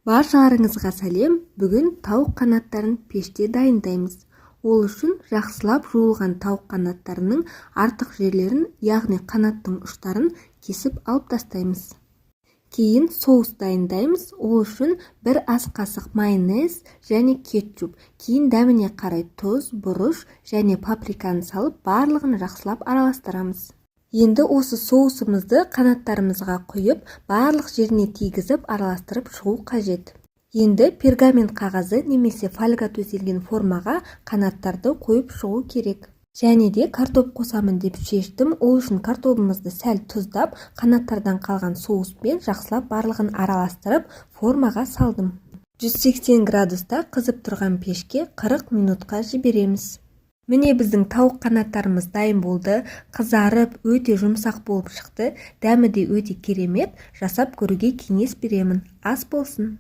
Баршаларыңызға сәлем! Бүгін тауық қанаттарын пеште дайындаймыз. Ол үшін жақсылап жуылған тауық қанаттарының артық жерлерін, яғни қанаттың ұштарын кесіп алып тастаймыз. Кейін соус дайындаймыз. Ол үшін 1 ас қасық майонез және кетчуп, кейін дәміне қарай тұз, бұрыш және паприканы салып, барлығын жақсылап араластырамыз. Енді осы соусымызды қанаттарымызға құйып, барлық жеріне тигізіп, араластырып шығу қажет. Енді пергамент қағазы немесе фольга төселген формаға қанаттарды қойып шығу керек. Және де картоп қосамын деп шештім. Ол үшін картобымызды сәл тұздап, қанаттардан қалған соуспен жақсылап барлығын араластырып, формаға салдым. 180 градуста қызып тұрған пешке 40 минутқа жібереміз. Міне, біздің тауық қанаттарымыз дайын болды. Қызарып, өте жұмсақ болып шықты. Дәмі де өте керемет. Жасап көруге кеңес беремін. Ас болсын!